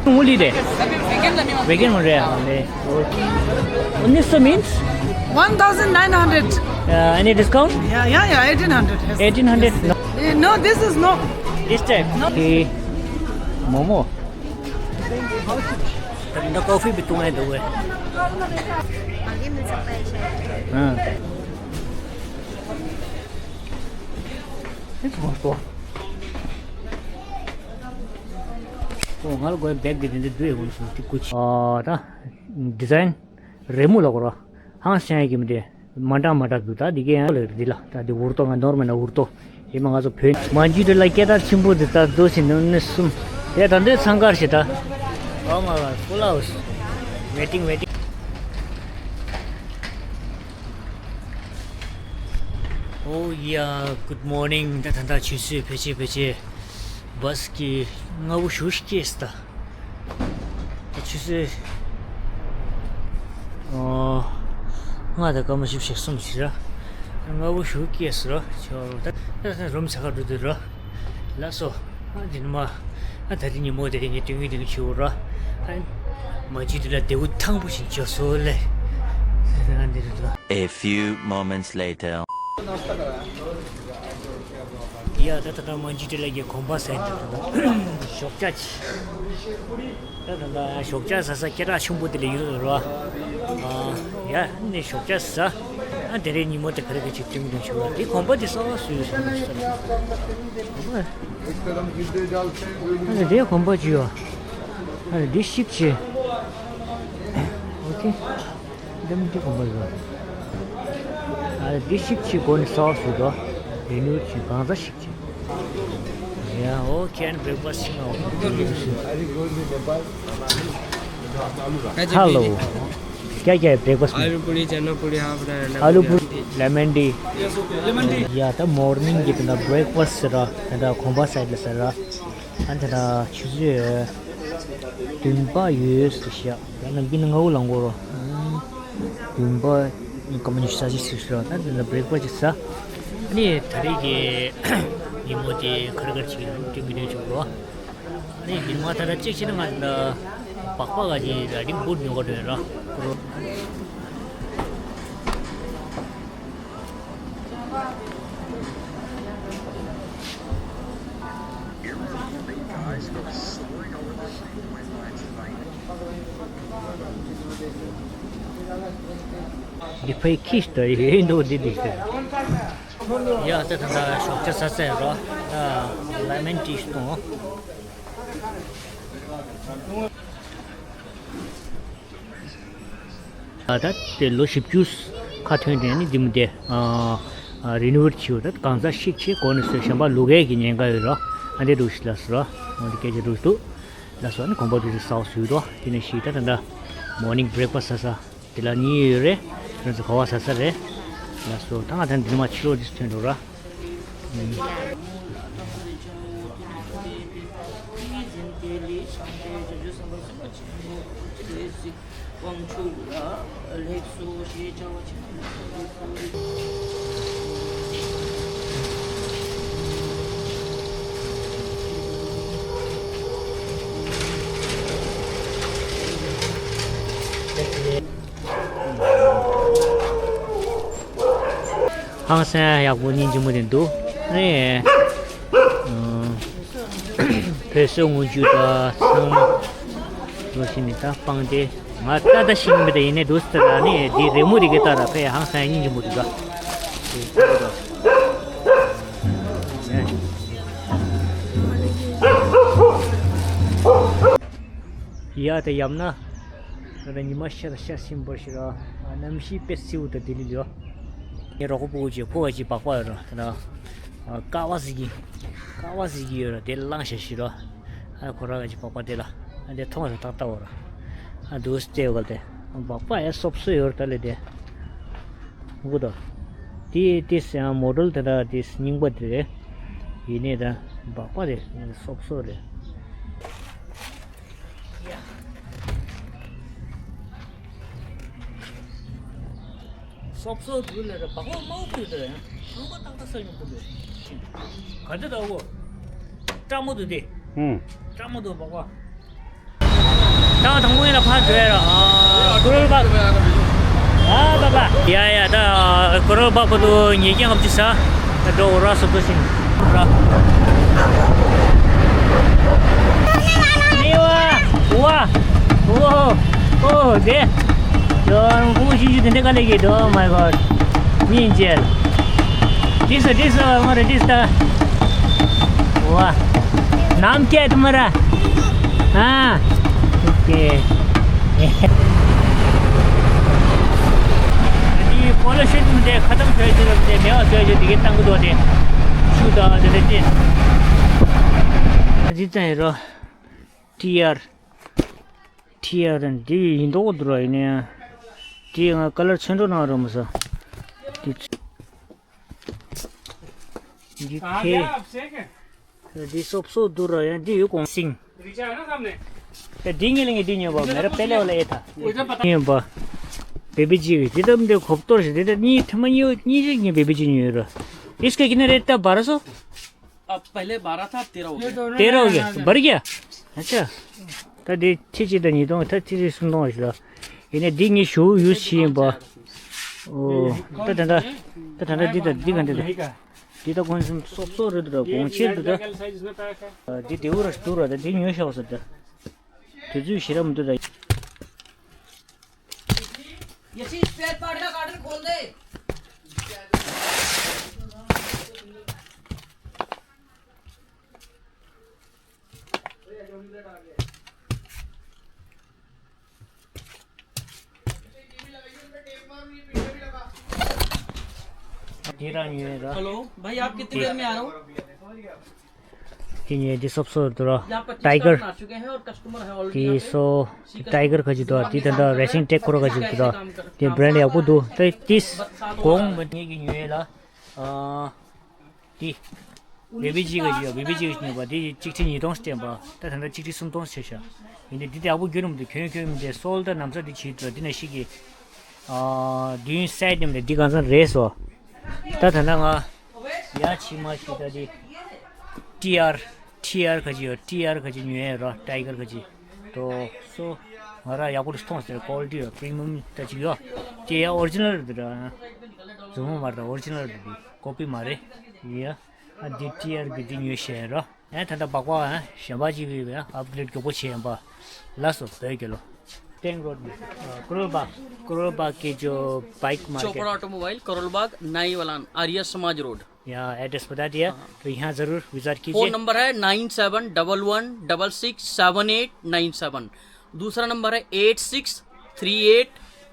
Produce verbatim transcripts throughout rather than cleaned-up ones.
Only day. Weekend only day. Only so means? One thousand nine hundred. Uh, any discount? Yeah, yeah, yeah, eighteen hundred. Yes. Eighteen hundred? Yes. No. Eh, no, this is no. This type? No. Okay. Momo. The coffee भी तुम्हें दो है। हाँ। It's worth it. ཨོ། ང་ལ་གོས་བེག་གི་དེ་འདྲ་འདུག་ཡོད་ཀུན་སུ་ཏི་ཀུ་ཆི། ཨ་ད་ཌི་ཛའིན་རི་མོ་ལ་གོ་ར། ཧང་སང་ཡ་གི་མི་དེ་མ་འདྲ་མ་འདྲ་འདུག་ད་འདི་གའི་ཡང་ལ་འདི་ལ་ད་འདི་འུར་ཏོ་ང་ནོར་མེད་ན་འུར་ཏོ་ཡིན་མ། ང་ཚོ་བོད་མ་འཇུ་དེ་ལ་སྐད་གྲགས་ཆེན་པོ་འདི་ལྟར་འདུག་ཟིན་ནོ་ནི་གསུམ་དེ་ད་འདོད་ཚང་ཀར་ཞེ་ད། Oh my God, full house. Waiting, waiting. Oh yeah, good morning. ད་ད་ད་ཆུ་ཚོད་ཕལ་ཆེར་ཕལ་ཆེར་བྷ་སི་གི་སྔ་བོ་ཞུ་སྐྱེས་ད། ད་ཆུ་ཚོད་ཨོ་ལྔ་དང་སྐར་མ་བཞི་བཅུ་ཞེ་གསུམ་ཞིག་ར། སྔ་བོ་ཞུ་སྐྱེས་ར་ཆོ་ད། ད་རུམ་ས་ཁ་འགྲོ་དུས་ར། ལགས་སོ། ཨ་འདི་ནི་མ། ཨ་ད་རིང་ཉིན་མོ་དེ་རིང་ངས་སྟོན་གྱི་འདུག་ཆུ་བོ་ར། ཨ་མ་ཇི་དེ་ལ་རྡེའུ་ཐང་པོ་ཞིག་འཇོག་སོ་ལེ། ཨ་འདི་རུ་འདུག A few moments later. ཡ་ད་ད་ད་མ་ཇི་དེ་ལ་གི་གོམ་པ་ཟེར་འདུག་ཞོགས་ཇ་ཅི། ད་ད་ད་ཞོགས་ཇ་ཟ་ས་སྐད་གྲགས་ཆེན་པོ་དེ་ལ་ཡོད་ར། ཨ་ཡ་ནི་ཞོགས་ཇ་ཟ། ཨ་དེ་རིང་ཉིན་མོ་དེ་ག་རེ་ག་ཅིག་སྟོན་གྱི་འདུག་ཆུ་བོ་དེ་གོམ་པ་དེ་གསར་བ་བཟོས་ཡོད་ས་རེད། ཨ་ནི་དེ་གོམ་པ་ཅི་ཡོད། ཨ་ནི་འདི་ཤིག་ཅི། ཨོ་ཁེ། འདི་མི་འདི་གོམ་པ་ཡོད། ཨ་ནི་འདི་ཤིག་ཅི་གོ་ནི་སོགས་སུ་དོ། རི་ནུར་ཅི་གང་ཟག་ཤིག་ཅི། ཡ་ཨོ་ཁེ། ཨ་ནི་བྲེག་ཕ་སི་ཤིག་ང་འོ། Hello. क्या क्या है ब्रेकफास्ट में? आलू पूरी, चना पूरी, हाफ राइस, आलू पूरी, लेमन टी। Lemon tea. या तो मॉर्निंग की तरह ब्रेकफास्ट सरा, ना खोबा साइड ले सरा। ཨ་ད་ད་ཆུ་ཚོད་བདུན་པ་ཡོད་ཟེར་ཤག་ཡང་ན་འདི་ནི་ང་འུ་ལང་གོ་རོ། བདུན་པ་སྐར་མ་ཉི་ཤུ་རྩ་གཅིག་ཟེར་ཤག་ད་འདི་ལ་བྷི་རེག་ཕ་སི་ཊི་ཟ། ཨ་ནི་ད་རེས་ཀྱི་ཉིན་མོ་དེ་ཁར་ཁར་ཅིག་ལ་སྟོན་གྱི་འདུག་ཆུ་རོ། ཨ་ནི་འདི་ང་ད་ལྟ་གཅིག་བྱས་ན་ང་ད་སྦག་སྦག་ག་ཅིག་ར་ཌིང་བུད་ཉོ་ག་འགྲོ་ཡོད་ར། འདི་ཕའི་ཁིས་ཏོ་ཡེ་འདུག་འདི་འདི་ཏོ། ཡ་ད་ད་ད་ཞོགས་ཇ་ཟ་ཟེར་རོ། ད་ལེ་མན་ཊི་ཞིག་གཏོང་། ད་ལྟ་དེ་ལོ་བཞི་བཅུ་ཁ་ཐོན་དེ་ནི་འདི་མོ་དེ་རི་ནུ་ཝེ་ཊི་བྱས་ཡོད། ད་གང་ཟག་ཤིག་ཆེ་གོ་ནས་སོས་གཞན་པ་ལུག་གས་ཀྱི་ཉེན་ཁ་ཡོད་རོ། ཨ་འདི་འདུག་ཤི་ལ་སོ་རོ། འོ་འདི་སྐད་ཆ་འདུག་འདུག་ལ་སོ་ནི་གོམ་པ་འདུག་ཤི་སའོ་སུའི་རོ། དེ་ནས་ཤི་ད་ད་ད་མོར་ནིང་བྷི་རེག་ཕ་སི་ཊི་ཟ་ས་དེ་ལ་གཉིས་ཡོད་རེད། ཁྱོད་ཚོ་ག་བ་ཟ་ས་རེད། ལ་སོ་ད་ང་ད་འདི་མ་ཕྱི་ལོགས་འདི་ཐོན་འགྲོ་ར། ཧང་སང་ཡག་པོ་སྙིང་རྗེ་མོ་དེ་འདུག་ཨེ། བོད་སོག་དངུལ་ཆུ་དང་ཚང་མ་ལོ་ཤི་ནི་ད་སྤང་སྟེ་ང་ལྟ་ལྟ་ཤི་ནི་མི་ད་ཡིན་ནའི་འདུག་ཟེར་ད་ནི་འདི་རི་མོ་རི་གེ་ལྟ་ར་ཕེ་ཧང་སང་སྙིང་རྗེ་མོ་འདུག་ད། ཡ་ད་ཡབ་ན་ད་ད་ཉི་མ་ཤར་ཤར་ཕྱིན་པར་ཤི་ར་གནམ་གཤིས་དཔེ་སེའུ་ད་ལྡི་ལི་ལོ། ངའི་རོགས་པ་ཕྲུ་གུ་ཅིག་ཕོ་བ་ཅིག་སྦག་སྦག་ཡོད་ར་ད་ད། ཀ་བ་ཟིག་གི། ཀ་བ་ཟིག་གི་ཡོད་ར་དེ་བླངས་ཤ་ཤི་ར། ཨ་ཁོ་ར་ག་ཅིག་སྦག་སྦག་དེ་ལ། ཨ་དེ་ཐོང་ར་ཏག་ཏག་བ་ར། ཨ་དུ་སྟེ་ཡོད་ག་དེ། སྦག་སྦག་ཡ་སོབ་སོ་ཡོད་ར་ད་ལེ་དེ། གུ་དོ། དེ་དེ་སེ་ཨ་མོ་ཌལ་དེ་ར་དེ་རྙིང་པ་དེ་རེད། ཡིན་ནའི་ད་སྦག་སྦག་རེད་སོབ་སོ་རེད། སོབ་སོ་དུ་ལ་ར་སྦག་སྦག་མང་པོ་དུ་ར་ཡང་སྦག་སྦག་ཏག་ཏག་ས་ཡོང་པོ་དུ་ར་ག་འདི་ད་འོ། སྤྲ་མོ་དུ་དེ། ཧུམ། སྤྲ་མོ་དུ་སྦག་སྦག་ད་དང་པོ་ཡིན་ལ་ཕར་འགྲོ་ཡ་ར། ཨ་ཀོ་རོལ་པག་ཨ་པ་པ། ཡ་ཡ་ད་ཀོ་རོལ་པག་པོ་དུ་ཉིས་བརྒྱ་ལྔ་བཅུ་ས། ད་འགྲོ་ར་སོ་ཏོ་ཤིན་ར། ནེ་ཝ་ཝ་ཝོ་ཨོ་དེ། ཡོ་ཕུ་ཤི་ཤི་དེ་འདྲ་ག་ལེ་གི་དོ། མའི་གོད། མིན་ཅེལ། ཏིས་ཏིས་མ་རེ་ཏིས་ཏ། ཝ། ནམ་ཀེ་ཏུ་མ་ར། ཨ། ཨོ་ཀེ། འདི་པོ་ལོ་ཤི་ཏུ་དེ་ཁ་ཏམ་བཟོས་ཏེ་དེ་མེ་བ་བཟོས་ཏེ་དེ་གི་ཏང་གི་དོ་དེ། ཤུ་ཏ་དེ་དེ་དེ། ཨ་ཙི་ཙ་ཡི་རོ། ཏི་ཨར། ཏི་ཨར་དང་འདི་ཡིན་མདོག་འདུག་ར་ཡིན་ནའི། འདི་ང་ཀ་ལར་ཚོན་འགྲོ་གནང་རོགས་མ་ཟ། འདི་འདི་ཕེ། འདི་སོབ་སོབ་འདུག་ར་ཡང་འདི་ཡོད་གོང་སིང་། ད་འདི་ངེད་ལ་ངས་འདི་ཉོས་པ་མེ་ར་པེ་ལེ་བ་ལ་ཨེ་ཐ། ཉོས་པ། བེ་བི་ཇི་གི་འདི་ད་འདི་གོབ་གཏོར་ཞིག་འདི་ད་གཉིས་ཐ་མ་གཉིས་གཉིས་ཅིག་ངས་བེ་བི་ཇི་ཉོས་ར། ཨིས་ཀ་གི་ན་རེད་ད་བར་སོ། अब पहले बारह था, अब तेरह हो गया। तेरह हो गया। बढ़ गया। अच्छा। ད་དེ་ཁྲི་གཅིག་དང་ཉིས་སྟོང་ད་ཁྲི་གཅིག་སུམ་སྟོང་ཞིག་ལ། ཡིན་ནའི་འདི་ངས་ཞུ་ཡུས་བྱས་ཡིན་པ། ཨོ། ད་ད་ད་ད་ད་འདི་ད་འདི་ག་འདི་ད། འདི་ད་གོང་གསུམ་སོབ་སོབ་རེད་འདུག་གོང་ཆེར་འདུག་ད། འདི་དེ་འུ་ར་འདུག་ར་ད་འདི་ཉོས་ཤག་ཟེར་ད། དུས་ཚོད་ཞེ་དྲག་མི་འདུག་ད། ये चीज स्पेयर पार्ट का कार्टन खोल दे। དེ་རང་ཉོས་ར། हेलो भाई, आप कितनी देर में आ रहे हो? དེ་ཉོས་དེ་སོབ་སོབ་འདུག་ར། ཡང་པ་ཊའི་གར། ཊའི་གར་ན་ཆུ་གེ་ཧེ་ཨོར་ཀ་སི་ཊ་མར་ཧེ་ཨོལ་རེ་ཌི། དེ་སོ་ཊའི་གར་ག་ཅིག་འདུག་དེ་ད་ལྟ་རེ་སིང་ཊེག་ཁོ་ར་ག་ཅིག་འདུག་དེ་བྷ་རན་ཌི་ཡག་པོ་འདུག་ད་དེ་གོང་མ་ངེད་ཀྱི་ཉོས་ལ། ཨ། དེ། བེ་བི་ཇི་ག་ཅིག་ཡོད། བེ་བི་ཇི་ག་ཅིག་ཉོས་པ་དེ་གཅིག་ཁྲི་ཉིས་སྟོང་སྟོན་པ། ད་ད་ལྟ་གཅིག་ཁྲི་སུམ་སྟོང་བྱས་ཤག་ཡིན་ནའི་འདི་དེ་ཡག་པོ་གྱུར་མི་འདུག་གྱོན་གྱོན་མི་འདུག་སོལ་ད་ན་ཚ་འདི་བྱེད་འདུག་འདི་ན་ཞིག་གི། ཨ། མདུན་སའི་ཌི་ནས་འདི་གང་ཚང་རེད་སོ། ད་ད་ལྟ་ང་ཡ་ཕྱི་མ་ཞིག་ད་དེ་ཊི་ཨར། ཊི་ཨར་ག་ཅིག་ཡོད། ཊི་ཨར་ག་ཅིག་ཉོས་ཡོད་ར། ཊའི་གར་ག་ཅིག་དོ་སོ། ང་ར་ཡག་པོ་མཐོང་ཟེར། ཀོ་ལི་ཊི་ཡོད། པི་རི་མི་ཡམ་ད་ཅིག་ཡོད། དེ་ཡ་ཨོ་རི་ཇི་ནལ་རེད་འདུག་ར། རྫུན་མ་མ་རེད། ཨོ་རི་ཇི་ནལ་རེད་འདུག་ཀོ་པི་མ་རེད། ཡ། ཨ་འདི་ཊི་ཨར་གི་འདི་ཉོས་བཞག་ར། ཨ་ད་ལྟ་སྦག་སྦག་ཨ་གཞན་པ་ཅིག་གིས་ཨ་ཨབ་གི་རེ་ཌི་མགྱོགས་པོ་བྱས་ཡིན་པ། ལགས་སོ་བོད་རྒྱལ་ལོ། टेंग रोड में। अ, करोल बाग। करोल बाग के जो बाइक मार्केट। चोपड़ा ऑटोमोबाइल, करोल बाग, नई वलान, आर्य समाज रोड। यहाँ एड्रेस बता दिया, हाँ। तो यहाँ ज़रूर विजिट कीजिए। फ़ोन नंबर है nine seven double one double six seven eight nine seven. दूसरा नंबर है eight six three eight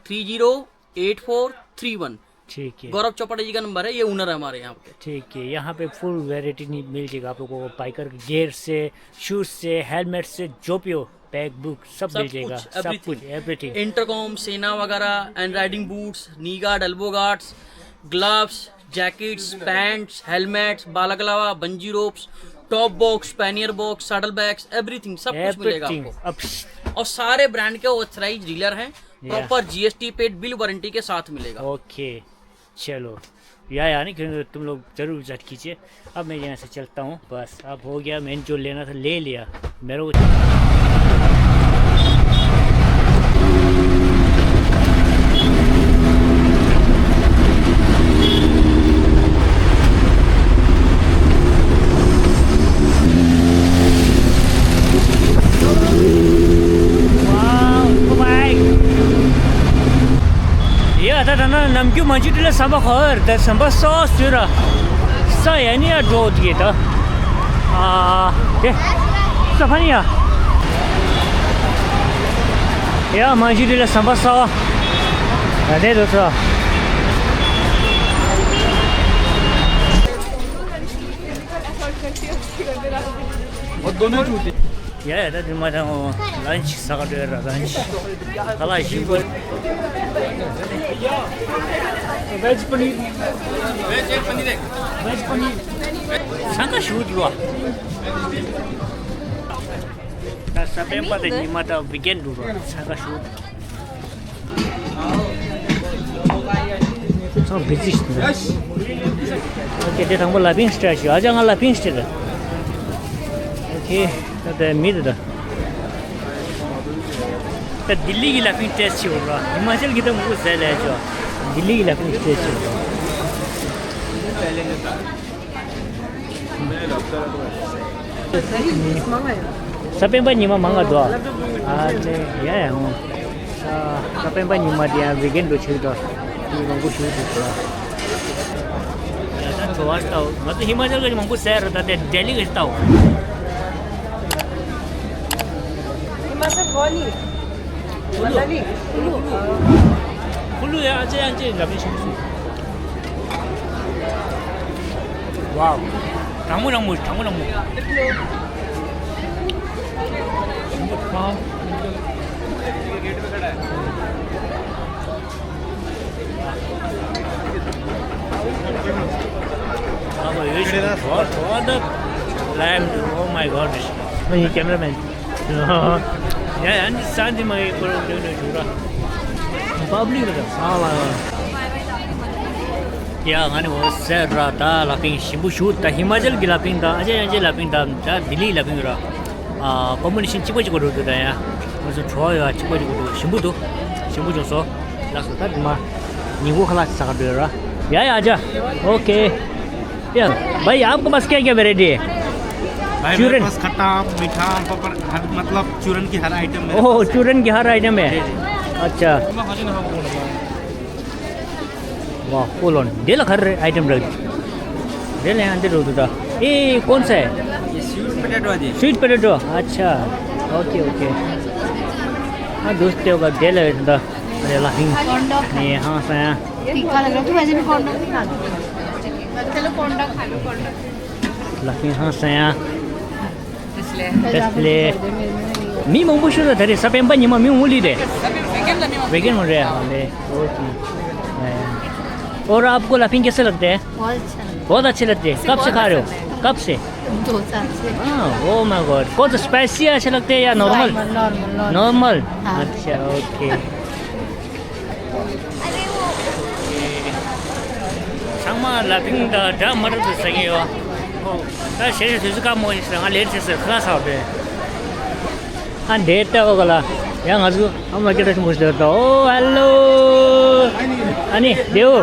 three zero eight four three one. ठीक है। गौरव चौपड़े जी का नंबर है, ये ओनर है हमारे यहाँ पे। ठीक है, यहाँ पे फुल वैरायटी नहीं मिल जाएगा आप लोगों को। बाइकर गियर से, शूज से, हेलमेट से, जो भी हो, बैग बुक सब सब मिल जाएगा। कुछ, सब एवरीथिंग। कुछ, एवरीथिंग। इंटरकॉम, सेना वगैरह, and riding boots, knee guard, elbow guards, gloves, jackets, pants, helmets, balaclava, bungee ropes, top box, pannier box, saddle bags, everything, सब कुछ मिलेगा एवरीथिंग। आपको। अब और सारे ब्रांड के ऑथराइज डीलर हैं। या। Proper GST paid, bill warranty के साथ मिलेगा। ओके, चलो। या, या, नहीं, क्योंकि तुम लोग जरूर विजिट कीजिए। अब मैं यहाँ से चलता हूँ, बस, अब हो गया, मैंने जो लेना था, ले लिया। मेरो Wow, goodbye. ཡ་ད་ད་ན་ནམ་རྒྱུན་མ་འཇུ་དུ་ལ་ཟམ་པ་ཧོར་ད་ཟམ་པ་སོ་སུ་ར་ས་ཡ་ནི་ཡ་འགྲོ་དགོས་ད། ཨ་དེ་ས་ཕ་ནི་ཡ། ཡ་མ་འཇུ་དུ་ལ་ཟམ་པ་སོ་ད་དེ་དུ་ཚོ། ཡ་ཡ་ད་དེ་མ་ད་ལན་ཅི་ཟ་ག་འགྲོ་ཡ་ར་ལན་ཅི་ག་ལ་ཞིམ་པོ། वेज पनीर। वेज पनीर। वेज पनीर। ཚང་ཀ་ཞུ་འགྲོ། ད་ས་པན་པ་དེ་ཉི་མ་ད་ཝི་ཀེན་འགྲོ་ར་ཚང་ཀ་ཞུ། ཚང་བི་ཛི་ཞིག་འདུག་ཨོ་ཁེ། དེ་དང་པོ་ལ་ཕིང་སི་ཊི་ཞུ། ཨ་ཅག་ང་ལ་ཕིང་སི་ཊི་རེད། ཨོ་ཁེ། ད་དེ་མི་དེ་ད། ལྡི་ལི་གི་ལ་ཕིང་ཊེ་སི་ཊི་བྱེད་དགོས་ར། ཧི་མ་ཅལ་གི་ད་མང་པོ་ཟ་ལས་ཅོ། ལྡི་ལི་གི་ལ་ཕིང་ཊེ་སི་ཊི་བྱེད་དགོས། གཟའ་སྤེན་པ་ཉི་མ་མང་ང་འདུག་ཨ་ནི་ཡ་ཡ་འོང་། གཟའ་སྤེན་པ་ཉི་མ་དེ་ཡང་ཝི་ཀེན་འགྲོ་ཆེ་འགྲོ། དེ་མང་པོ་ཞུ་འདུག་ཡ་ད་ཚོ་བ་ལྟ་བུ་ང་ཚོ་ཧི་མ་ཅལ་གི་མང་པོ་ཟ་ར། ད་དེ་ལྡི་ལི་གི་ལྟ་བུ། ཧི་མ་ཅལ་གོ་ནི། ཁུ་ལུ། ཁུ་ལུ་ཡ་ཨ་ཅེ་ཨ་ཅེ་འདྲ་མི་ཤེས་སུ། ཝའོ། གྲང་མོ་གྲང་མོ་གྲང་མོ་གྲང་མོ། Oh my God. ཡ་ཡ་འདི་ས་འདི་མ་ཡི་པོ་རོ་འདི་འདི་ཞུ་ར། པབ་ལིག་ར་ས་ལ། ཡ་ང་ནི་འོ་ཟེར་ར། ད་ལ་ཕིང་ཞིམ་པོ་ཞུ། ད་ཧི་མ་ཅལ་གི་ལ་ཕིང་ད་ཨ་ཅེ་ཨ་ཅེ་ལ་ཕིང་ད་ད་ལྡི་ལི་ལ་ཕིང་ར། ཨ་ཀོམ་པི་ནེ་ཤན་གཅིག་པ་གཅིག་པ་འགྲོ་འདུག་ད་ཡ་ང་ཚོ་བྲོ་བ་ཡ་གཅིག་པ་གཅིག་པ་འགྲོ། ཞིམ་པོ་འདུག་ཞིམ་པོ་བྱུང་སོང་། ལགས་སོ། ད་དེ་མ་ཉིན་གུང་ཁ་ལག་ཟ་ག་འགྲོ་ཡ་ར། ཡ་ཡ་ཨ་ཅེ། ཨོ་ཁེ། या भाई, आपके पास क्या क्या वैरायटी है? भाई, मेरे चूरन। पास खट्टा आम, मीठा आम, पापड़, हर, मतलब चूरन की हर आइटम है। ओह, चूरन की हर आइटम है। जी, जी। अच्छा। वाह, फुल ऑन। डेला हर आइटम रख। डेला यहाँ दे दो तो। ये कौन सा है? ये स्वीट पोटैटो है जी। Sweet potato. अच्छा। Okay, okay. हाँ, दोस्तों का डेला है तो। अरे ला हिंग। ये हाँ, सा। तीखा लग रहा है। तू वैसे भी कॉर्न डॉग नहीं खाती। चलो कॉर्न डॉग खा लो, कॉर्न डॉग। ལགས་ཡིན་ཧང་སང་ཡ། དེ་སླེ། མི་མང་པོ་ཞིག་ལ་ད་རེས་གཟའ་སྤེན་པ་ཉི་མ་མི་མང་པོ་སླེབས་རེད། ཝི་ཀེན་མང་རེད། ཨ་ལེ། ཨོ་ཀེ། और आपको लाफिंग कैसे लगते हैं? बहुत अच्छा लगा। बहुत अच्छे लगते हैं। कब से खा रहे हो? कब से? दो साल से। हाँ, ओ माय गॉड। कौन सा स्पाइसी अच्छे लगते हैं या नॉर्मल? Normal, normal. नॉर्मल? हाँ। अच्छा, ओके। ཚང་མ་ལ་ཕིང་དང་འདྲ་མ་འདྲ་དུ་ཟ་གི་ཡོད། ད་ཞེ་ཞེ་དུས་ཚོད་ཁ་མོ་ཡིན་ཟེར། ང་ལེ་ཊི་བྱས་ཟེར། ཁ་ལག་ཟ་བ་རེད། ཨ་འདྲེ་ལྟ་བ་ག་ལ་ཡ། ང་ཚོ་ཨ་མ་སྐད་གྲགས་ཆེན་པོ་ཞིག་འདུག་ཨོ་ཧེ་ལོ། ཨ་ནི་དེའུ།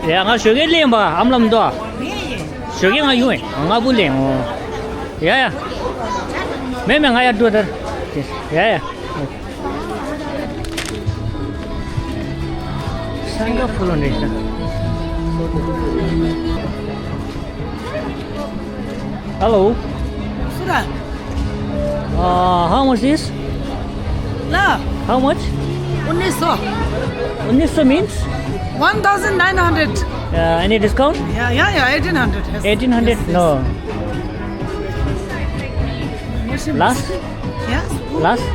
ཡ་ང་ཞོགས་ཀས་སླེབས་པ་ཨ་མ་ལ་མི་འདུག་ཞོགས་ཀས་ང་ཡོང་ངས་ང་བུ་སླེབས་འོང་། ཡ་ཡ། མེད་མེད་ང་ཡར་འགྲོ་ད། ཡ་ཡ། སིང་ག་པུར་ལ་འདྲེ་ཤ། Hello. Sura. Uh, how much is? La. How much? उन्नीस सौ। उन्नीस सौ means? One thousand nine hundred. Uh, any discount? Yeah, yeah, yeah, eighteen hundred. Yes. Eighteen hundred? Yes, yes. No. Last? Yes. Last?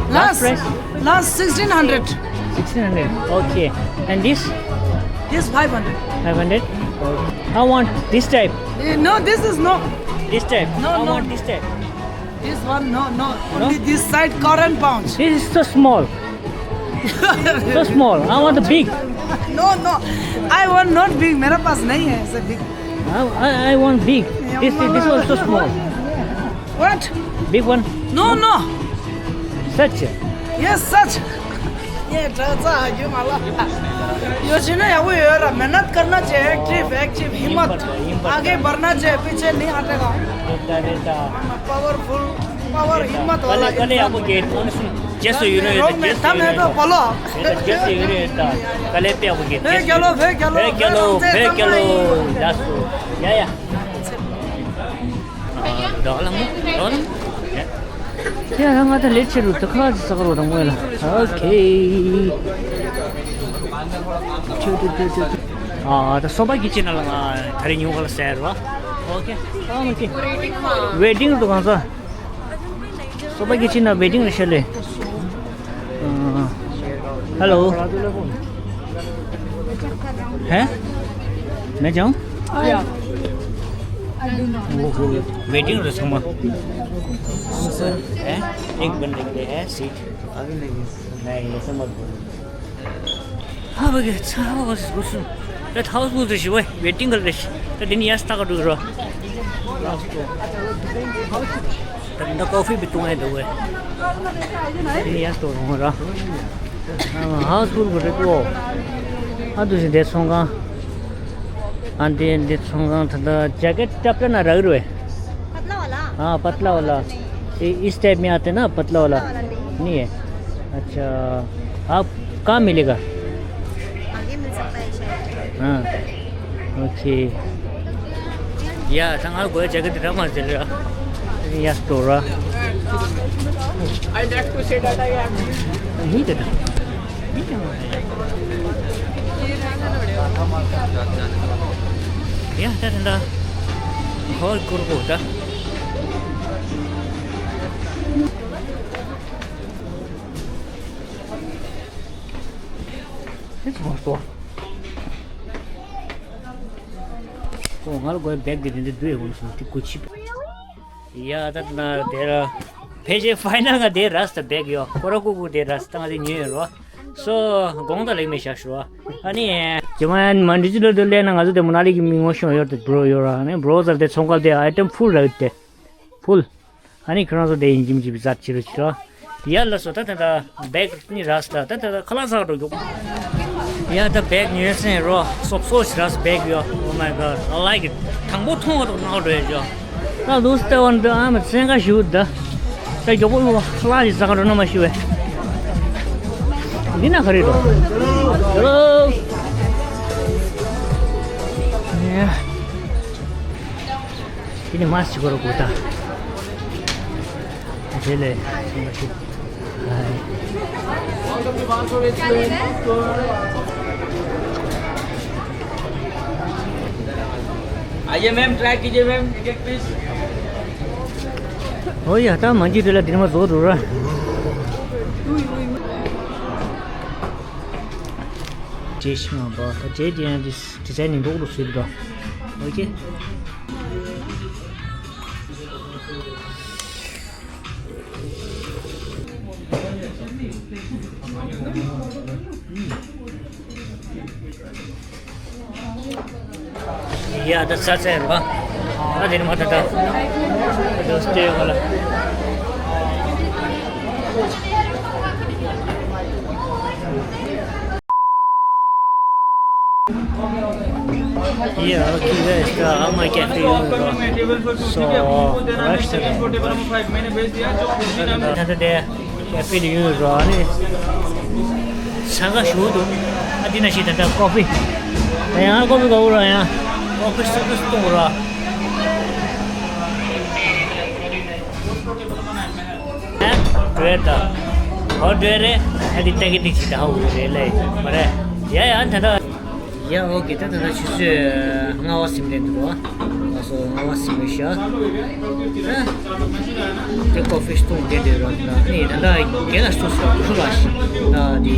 Last? Last price? Last sixteen hundred. Sixteen hundred. Okay. And this? This five hundred. Five hundred? Okay. I want this type. Eh, no, this is no. This type. No, I no. want this type. This one, no, no. No? Only this side, Korean pounds. This is so small. So small. I want the big. No, no. I want not big. मेरे पास नहीं है ऐसे big. I, I, I want big. This, this was so small. What? Big one. No, no. Such. Yes, such. ये ड्राचा है क्यों माला? यो छिन या वो यो रहा, मेहनत करना चाहिए, एक्टिव, एक्टिव, हिम्मत। आगे बढ़ना चाहिए, पीछे नहीं हटेगा। Powerful, power, हिम्मत वाला। कले कले इंसान। आपको गेट कौन सी? जैसे यूरो है, रोम में जैसे तम है यूरो तो है। बोलो। जैसे यूरो है। कले पे आपको गेट। फे चलो, फे चलो, फे चलो, फे चलो। लास्ट। या या। ཡ་ཡ་ང་ད་ལེ་ཊི་བྱས་རུ་ད་ཁ་ཅིག་ཟ་ག་རོ་དང་མོ་ལ། ཨོ་ཁེ། ཨ་ད་སོ་པ་གི་ཅི་ན་ལ་ང་ད་རེ་ཉུང་ག་ལ་ཟེར་བ། ཨོ་ཁེ། ཨོ་ཁེ། ཝེ་ཊིང་རུ་གང་ཟ། སོ་པ་གི་ཅི་ན་ཝེ་ཊིང་རེད་ཤ་ལེ། हेलो। हैं? मैं जाऊँ? वेटिंग रहे छमा। हैं? एक बंदे के लिए है सीट। अभी नहीं। नहीं, ऐसे मत बोलो। हाँ, बगे, अच्छा, बस, बस। रेस्ट हाउस बोल रही है, वेटिंग कर रही है। तो दिन यस तक डूब रहा। ད་ཀོ་ཧྥི་བི་བཏུང་ཡ་འདུག་གས། དེ་ཡ་སྟོ་རོང་ར། ཧ་སུར་གོ་རེ་ཏོ། ཨ་དུ་ཞིག་དེ་ཚོང་ཁང་། ཨ་འདི་འདི་ཚོང་ཁང་ད་ད་ཇེ་ཀེཊ་ཊབ་ད་ན་རག་རུ་ཨེ། पतला वाला। हाँ, पतला वाला। ये इस टाइप में आते ना, पतला वाला। पतला वाला नहीं। नहीं है। अच्छा। आप कहाँ मिलेगा? आगे मिल सकता है शायद। हाँ। ओके। या, संगाल गोया जगह तेरा मत चल रहा। या, store. I like to say that I am. नहीं देता। ཡ་ད་ད་ད། ཧོལ་ཀུར་གོ་ད། ཨོ་ང་ལ་གོ་བེག་གི་དེ་འདྲ་འདུག་ཡོད་སོང་དེ་གོ་ཆི། ཡ་ད་ན་དེ་ར། ཕལ་ཆེར་ཕའི་ནལ་ང་དེ་ར་སྟ་བེག་ཡོད་ཁོ་ར་ཀུ་ཀུ་དེ་ར་སྟ་ང་དེ་ཉོས་ཡོད་རོ། སོ་དགོང་དག་ལེགས་མེད་བཞག་ཤོག་ཨ་ནི། ཇི་མ་ཡན་མ་འདི་ཅི་ལོ་དུ་ལས་ན་ང་ཚོ་དེ་མ་ན་ལི་གི་མི་ངོ་ཤོང་ཡོད་དེ་བྲོ་ཡོད་ར་ཨ་ནི་བྲོ་ཟར་དེ་ཚོང་ཁང་དེ་ཨའི་ཊེམ་ཕུལ་ར་ཡོད་དེ། ཕུལ། ཨ་ནི་ཁྱོད་རང་ཚོ་དེ་ཡིན་གྱིམ་གྱིམ་བཟའ་ཕྱི་རུ་ཕྱི་རུ། ཡར་ལ་སོ་ད་ད་ད་བེག་ནི་ར་སྟ་ད་ད་ད་ཁ་ལག་ཟ་འགྲོ་རྒྱུ། ཡ་ད་བེག་ཉོས་སེན་རོ་སོབ་སོ་ཞི་ར་སི་བེག་ཡོ། Oh my god, I like it. དང་པོ་མཐོང་བ་དང་ནག་འགྲོ་ཡ་ཇོ། ད་ལུས་ཏེ་བ་འདི་ཨ་མ་བཙན་ཁ་ཞུ་ད། ད་མགྱོགས་པོ་ལ་ཞིག་ཟ་ག་འགྲོ་ན་མ་ཞུ་བས། འདི་ན་ག་རེད་དོ། ཧེ་ལོ། དེ་ནི་མ་ཞིག་གོ་རོ་གོ་ད། དེ་ལས་ཞིག་མ་ཞུ། आइए मैम, ट्राई कीजिए मैम, एक एक पीस। ཨོ་ཡ་ད་མ་འཇིགས་དེ་ལ་དེ་མ་བཟོ་འགྲོ་ར། ཇེ་ཤི་མ་པ་ད་ཇེ་དེ་ཡང་དེ་ཌི་ཛའིན་ནི་འདོག་ཏུ་སུས་དོ། ཨོ་ཀེ། ཡ་ད་ས་ཚལ་རོ། ཨ་དེ་ནི་མ་ད་ད། ད་སྟེ་ཡོད་ལ། Yeah, okay, guys, uh, I'm a cafe owner. So, rush today. ད་ད་དེ་ཀེ་ཕེ་ལ་ཡོད་རོ་ནི། ས་ག་ཞུ་འདུག་ཨ་དེ་ན་ཞིག་ད་ད་ཀོ་ཕི། ད་ཡང་ཀོ་ཕི་ག་འུ་ར་ཡང་ཀོ་ཕི་སུ་ཏུ་སུ་ཏུ་འུ་ར། ཨ་འགྲོ་ཡ་ད། ཨོ་འགྲོ་ཡ་རེད། ཨ་དེ་ལྟ་གི་ཏིག་ཅིག་ད་ཧ་འུ་རེད་ལེ། མ་རེད། ཡ་ཡ་ད་ད། ཡ་ཨོ་ཀེ་ད་ད་ད་ཆུ་ཚོད་ལྔ་པ་ཟིན་ལེ་འདུག་བ། ལགས་སོ་ལྔ་པ་ཟིན་ལེ་ཤག་ཨ། དེ་ཀོ་ཕི་སྟོང་བསྡད་དེ་རོགས་ད་ནི་ད་ལྟ་རྒན་ལ་སུ་སུ་ཁུ་ལ་ཤི་ད་དེ་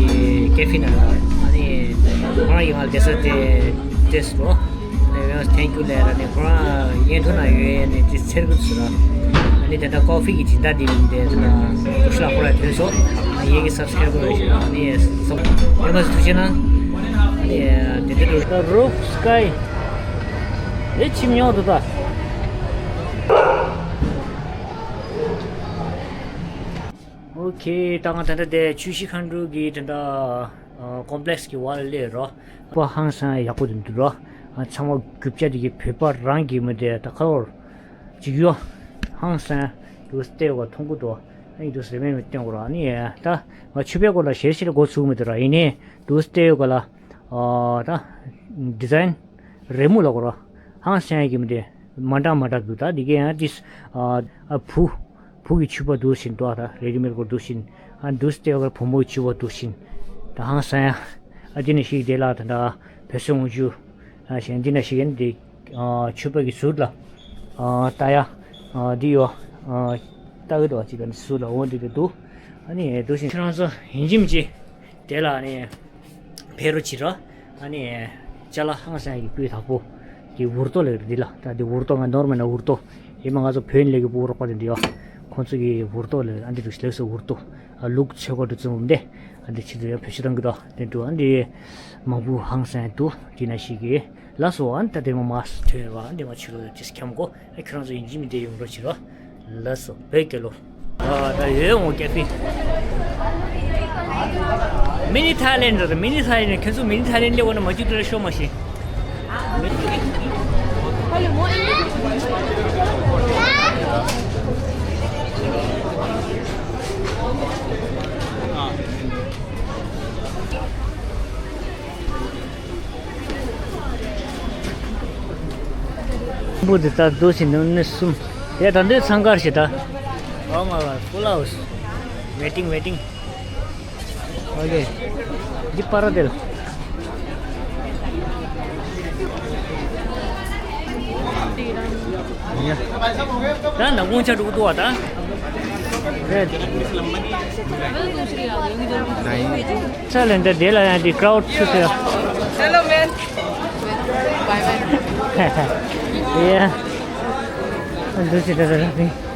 ཀེ་ཕི་ན་ར་ཨ་ནི་ང་རང་ཡིན་ང་ལ་བསྡད་ས་དེ་དེ་སུ་རོ། ནས་ཡང་ཐེང་ཀྱུ་ལས་ར་ནས་ཁོ་རང་ཡན་ཐུ་ན་ཡོད་ནས་དེ་ཚེར་གུ་སུ་ར། ཨ་ནི་དེ་ད་ཀོ་ཕི་གི་སྦྱིན་བདག་དེ་ཡིན་དེ་དེ་ན་དུ་ཤ་ཁོ་ར་ཐོན་སོ། ཡེ་གི་སབ་སི་ཁེ་རབ་རོགས་ཞུ་ཨ་ནི་ཡེ་སོ་ཡེ་མ་སུ་ཐུགས་ཆེ་ན། ཨ་ནི་དེ་དེ་རུ་ད་རོག་སི་ཀའི་ཨེ་ཆིམ་ཉོག་ཏུ་ད། ཨོ་ཁེ། ད་ང་ད་ལྟ་དེ་ཆུ་བཞི་མཁའ་འགྲོ་གི་ད་ལྟ་ཀོམ་པི་ལེག་སི་གི་བར་སླེབས་རོ། པ་ཧང་སང་ཡག་པོ་དེ་འདུག་རོ། ཚང་མ་རྒྱུ་ཆ་དེ་གི་བོད་པ་རང་གི་མི་དེ་ད་ཁ་ལོར་ཅིག་ཡོ། ཧང་སང་དུ་སྟེ་བ་མཐོང་གི་འདུག་ཨ་ནི་དུ་སེ་མེ་མེ་བསྟན་གོ་རོ། ཨ་ནི་ད་ང་ཆུ་བེད་གོ་ལ་ཞེ་ཞེ་ལ་འགོ་ཚུགས་མི་འདུག་ར། ཡིན་ནའི་དུ་སྟེ་གོ་ལ་ད་ཌི་ཛའིན་རི་མོ་ལ་གོ་རོ། ཧང་སང་གི་མི་དེ་མ་འདྲ་མ་འདྲ་འདུག་ད་དེ་གི་ཡང་ཏིས་ཨ་བུ། བུ་གི་ཕྱུ་པ་འདུག་བཞིན་འདུག་ད་རེ་ཌི་མེཌ་སྐོར་འདུག་བཞིན། ཨ་འདུག་སྟེ་བར་བུ་མོ་གི་ཕྱུ་པ་འདུག་བཞིན། ད་ཧང་སང་ཡ། ཨ་འདི་ནས་ཞིག་དེ་ལ་ད་ད་བོད་སོང་རྒྱུ། ཨ་གཞན་འདི་ན་ཞིག་ཡིན་འདི། ཨ་ཕྱུ་པ་གི་ཟུར་ལ། ཨ་ལྟ་ཡ། ཨ་འདི་ཡོ། ཨ་ལྟ་གི་འདུག་ཅིག་ག་འདི་ཟུར་ལ་འོང་འདི་གི་འདུག་ཨ་ནི་འདུག་བཞིན་ཁྱེད་རང་ཚོ་ཡིན་གཅིག་མིན་གཅིག་དེ་ལ་ནི། ཕེ་རུ་ཆི་ར། ཨ་ནི། ཅ་ལག་ཧང་སང་ཡ་གི་སྤུས་དག་པོ། གི་འུར་ཏོ་ལེགས་རེད་འདི་ལ། ད་འདི་འུར་ཏོ་ང་ནོར་མེད་ན་འུར་ཏོ། ཡིན་མ་ང་ཚོ་བོད་ལས་གི་པུ་རོགས་པ་དེ་འདི་ཡོ། ཁོང་ཚོ་གི་འུར་ཏོ་ལེགས་ཨ་འདི་རུ་ལེགས་སུ་འུར་ཏོ། ཨ་ལུག་ཚོད་ཀ་འདྲ་ཙམ་འདི། ཨ་འདི་ཕྱི་དུ་ཡང་བེད་སྤྱོད་གཏང་གི་དོ་དེ་འདུག་ཨ་འདི། མང་པོ་ཧང་སང་ཡ་འདུག་འདི་ན་ཞིག་གི། ལ་སོ་ཨ་ད་དེ་མ་མ་ཐོན་ར་འདི་མ་ཆུ་ལོ་ཅིས་འཁྱམ་གོ་ཨ་ཁྱོད་རང་ཚོ་ཡིན་གཅིག་མིན་གཅིག་ཡོང་རོགས་བྱེད་རོགས། ལགས་སོ། བོད་རྒྱལ་ལོ། ཨ། ད་ཡོད་འོང་ཀེ་ཧྥེ། མི་ནི་ཐའི་ལེན་ཌི་རེད། མི་ནི་ཐའི་ལེན་ཌི། ཁྱེད་ཚོ་མི་ནི་ཐའི་ལེན་ཌི་སླེབས་འོང་ན་མ་བཅུག་དེ་ལ་ཤོག་མ་ཤེས། འབུ་འདི་ལྟར་འདུག་ཟིན་ནས་གསུམ། དེ་ད་འདོད་འཚང་ཁ་ཞིག་ད། Oh my God, full house. Waiting, waiting. Okay. འདི་པ་ར་དེ་ལ། ད་ནག་ཁུང་ཆ་དྲུག་འདུག་བ་ད། རེད། ཆ་ལེན་ད་དེ་ལ་ཡང་འདི་ཀྲའུ་ཌི་ཆུ་ཟེར། Hello, man. Bye, bye. Yeah. འདུག་ཟིན་ད་ད་ད།